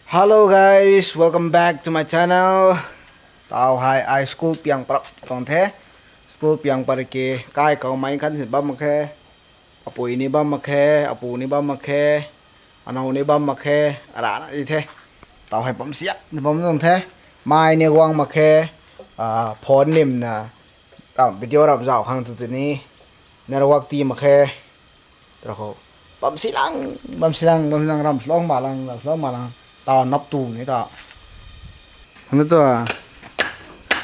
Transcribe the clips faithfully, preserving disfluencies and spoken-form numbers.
Hello guys, welcome back to my channel. Tau hei ai school piang parap tuang the. School piang parap ki kai kau mai khan si bam mak khe. Apui ni bam mak khe, apu ni bam mak khe, anau ni bam mak khe, arana di the. Tau hei bam siak ni bam tuang the. Mai ni guang mak khe, ah, phone nim na, ram video rap zau khang tu tini. Network ti mak khe. Tara khou. Bam silang, bam silang, bam silang, ram slong ma lang, ram slong ma lang. Tau nap tu ni ta. Hang tu a.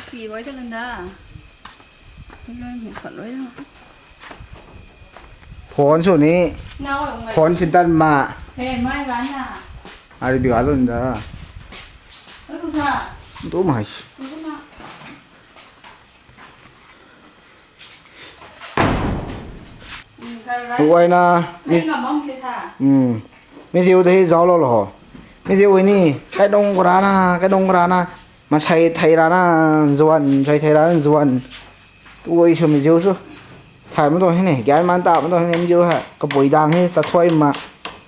Pi roi ta landa. Loi mi khat roi ta. Phone sw ni. Nau ang mai. Phone sin tan ma. He, mai lan na. Ari bi alun da. Tu sa. Tu mai. Tu na. Uaina, mi, hmm. Mi ziu de hi zauc lou lou ho. Mi ziu ni, kai dong khou rana, kai dong khou rana. Masei thei rana, zuan, masei thei rana, zuan. Tui sw mi ziu sw. Thay ma tuang hei ni, gyan man ta ma tuang hei ni, mi ziu ha. Kapui dang hei, ta thuai ma.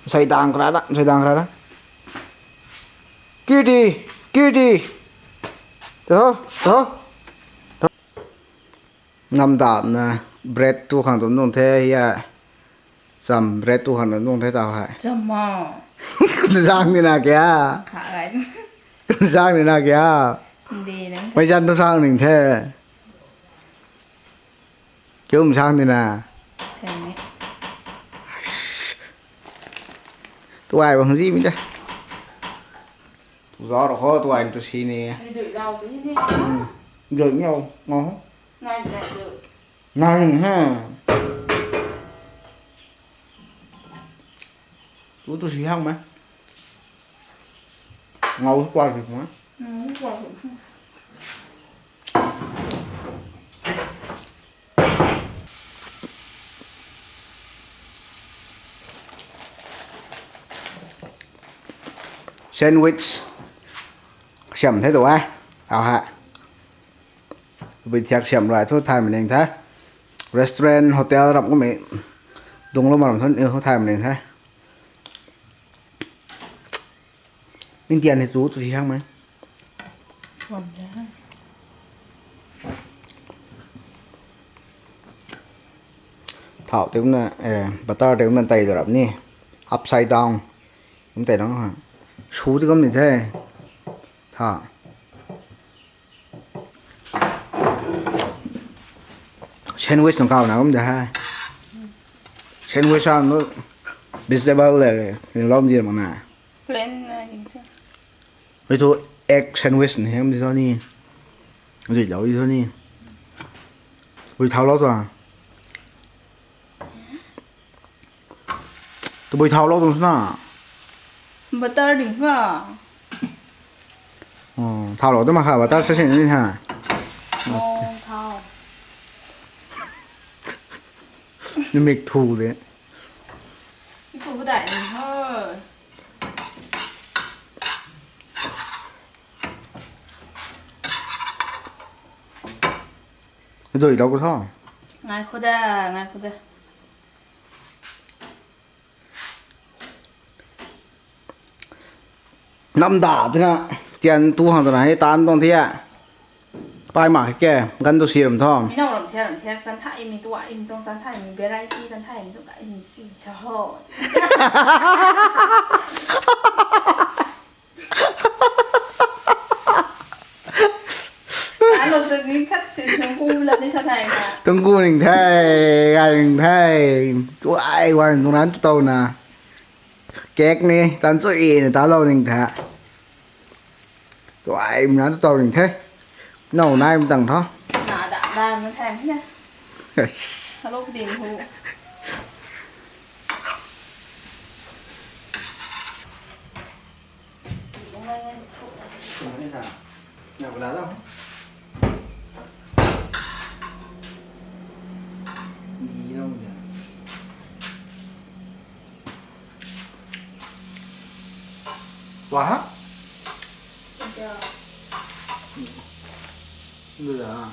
Masei dang khou rana, masei dang khou rana. Kirti, Kirti. Tho, tho. Namdapna bread tu khang tum nung the hia. Cham bread tu khang tum nung the tau hei. Cham ma. Zang ni na kya? Kha gai. Zang ni na kya? Di nang. Mai zan tu sang ning the. Kiu m sang ni na. Theng ni. Tuai bang zi mi da. Tu zau ro ho tuai tu si ni. Ni dui lau tu ni. Hmm. Dui miau ngau. Nai nai tu. Nai ha. Tu tu si hang ma. Ngau tu tuai si ma. Hmm, tuai si. Sandwich. Siam the tu a. Au ha. Bui thiak siam rai thu thay maning the. Restaurant, hotel ram kumei. Dung lou ma ram thu ni thu thay maning the. Min tian ni tu tu si hang mai. Bam de. Thau tew na, eh, butter tew na tei da rap ni. Upside down. Kum tei nang ha. Su ti kum ni the. Tha. Sandwich nang kau na kum de ha. Sandwich a nu vegetable le, ni lom di mak na. Plain na ding chu. Hei thu egg sandwich ni hem di zo ni. Zui lou di zo ni. Ui thau lou tua. Tabui thau lou tuang swna. Butter ding ka. Oh, thau lou tu ma kha butter sa sin ni ha. Oh, thau. Ni mik thu de. Thu bu dai ni ho. Dui lou ko tho. Ngai kho da, ngai kho da. Namda tina tian tu hang tana hei tan tuang thia. Pai mak ke, gan tu si ram tho. Mi nau ram thia, ram thia, kan thai mi tua, mi tuang tan thai mi variety, kan thai mi tu kai mi si cha ho. Alo tu ni khat si tungku la ni sa thai ma. Tungku ning the, gai ning the. Tuai wan nung ran tu tau na. Cake ni, tan chu i ni ta lou ning the. Tuai mna tu tau ning the. Nau nai mtang tho. Na da da na thai mi na. Yes. Hello, din hu. Wah ha? Ndu da.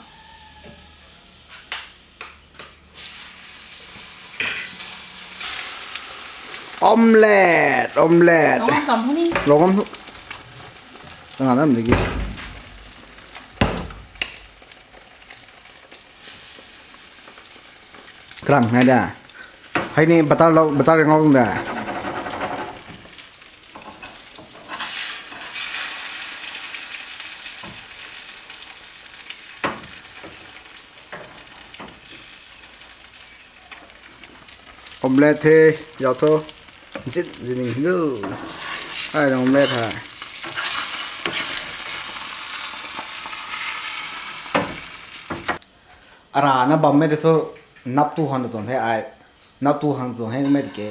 Omelette, omelette. Lou ngam kam thu ni. Lou ngam thu. Tanga nam digi. Krang hai da. Hai ni batar lo, batar ngau da. Omelette the, yau tho. Zit, zining lu. Ai, omelette hai. Ara na bam mei de thu nap tu han tuang the ai. Nap tu han tuang he mei ke.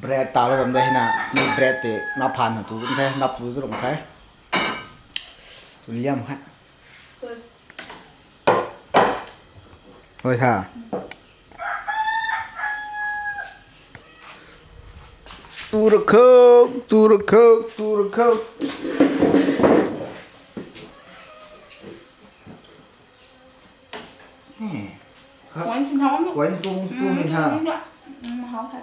Bread ta lo bam de hina. Ni bread te nap han tu the, nap tu zurung the. Tu liam hai. Oi ha. Tu rakho, tu rakho, tu rakho. Hmm. Wine xin hao. Wine tung, tung ni ha. Hm, hao tha.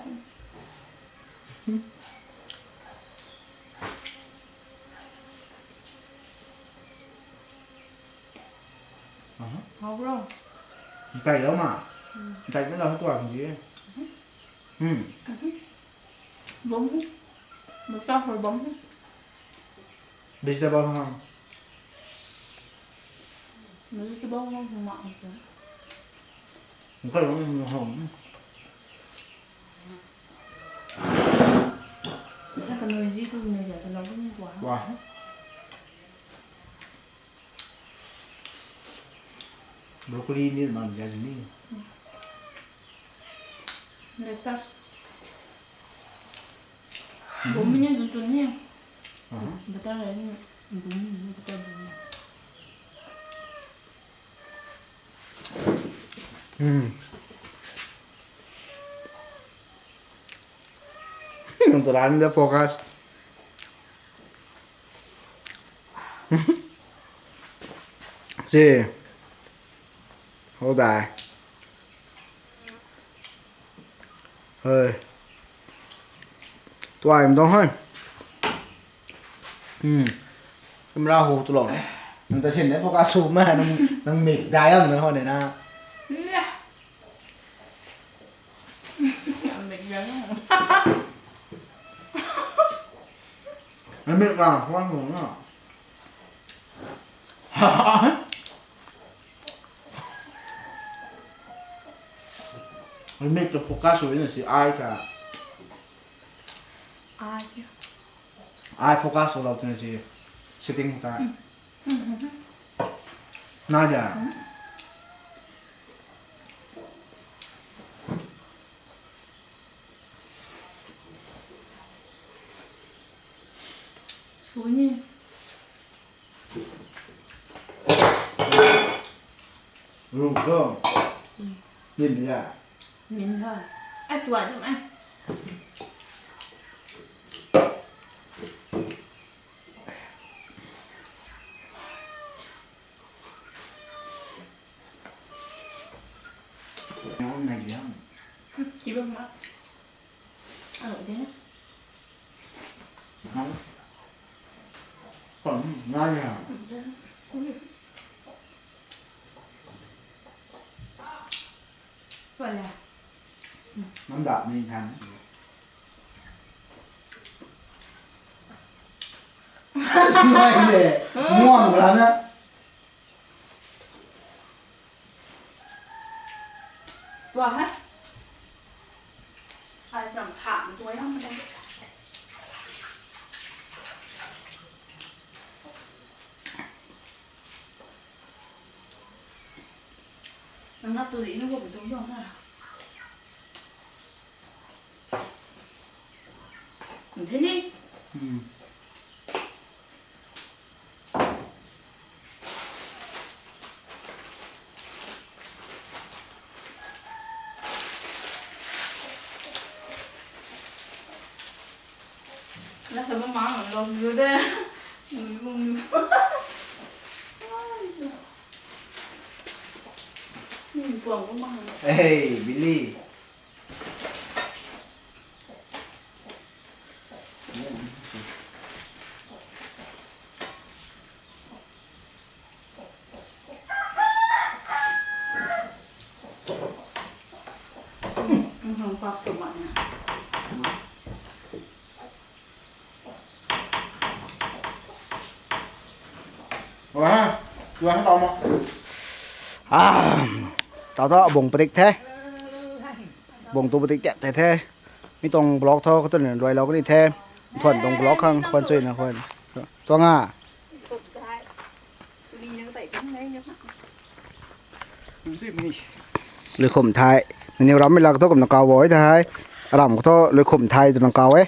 Aha. Hao bro. Ntai lo ma. Hm. Ntai na lo tuang ji. Hm. Bom hi. Bata hoi bom hi. Vegetable ha. Vegetable ha ma. Ntai lo ma hao. Nang kanoy zi tu nai ja ta lo ni kwa. Wa. Broccoli ni man ja ni. Lettuce. Bom ni dun tun ni. Aha. Butter ni. Bom ni butter bom ni. Hmm. Nang tu ran de focus. Che. Hou dai. Hei. Tuai mdong hei. Hmm. Camera ho tu lo ne. Nang ta sin ne focus sw ma nang, nang mik dai ang na ho ne na. Mik dai ang. Nang mik dai ang na. Mik ta focus sw na si ai ta. Ai. Ai focus sw lou twna si setting ta. Hmm. Hmm. Na ja. Hmm. Sw ni. Ru tho. Nim ya. Nim tho. Ai, tuai tu ai. Nai ya. Ki bam ma. Alo de na. Nai. Pang nai ya. Nang da ni than. Nai de. Muang ra na. Tua ha. Ai, ram tham tua yam ta. Nang nap tu di na ko tu yong na. Nthei ni. Hmm. Nasa ba mang lo lu de. Mung mung. Mung kuang ba mang. Hey, Billy. Tau ta bung padik the. Bung tu padik tiat the the. Mi tuang vlog thu khou tu ni luailou kani the. Thuan tuang vlog khang khwan chuina khwan. Tuang a. Luikhum thai. Nangniw rammei lak thu kumna kaw bo e thei. Aram khou thu luikhum thai twna kaw e.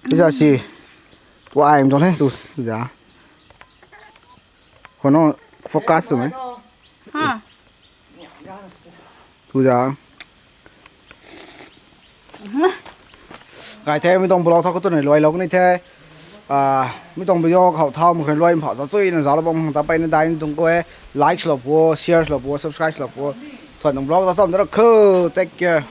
Tisa si. Wai mtong he tu. Ja. Khono focus sw e. Ha. Tu ja. Kai the, mi tuang vlog thu khou tu ni luailou kani the. Mi tuang video khou thau mak khe luai mphau ta chuina zalou bam khang ta peyna dai ni tuang khou e. Like swlou pu, share swlou pu, subscribe swlou pu. Thuan tuang vlog ta cham da ra khou. Take care.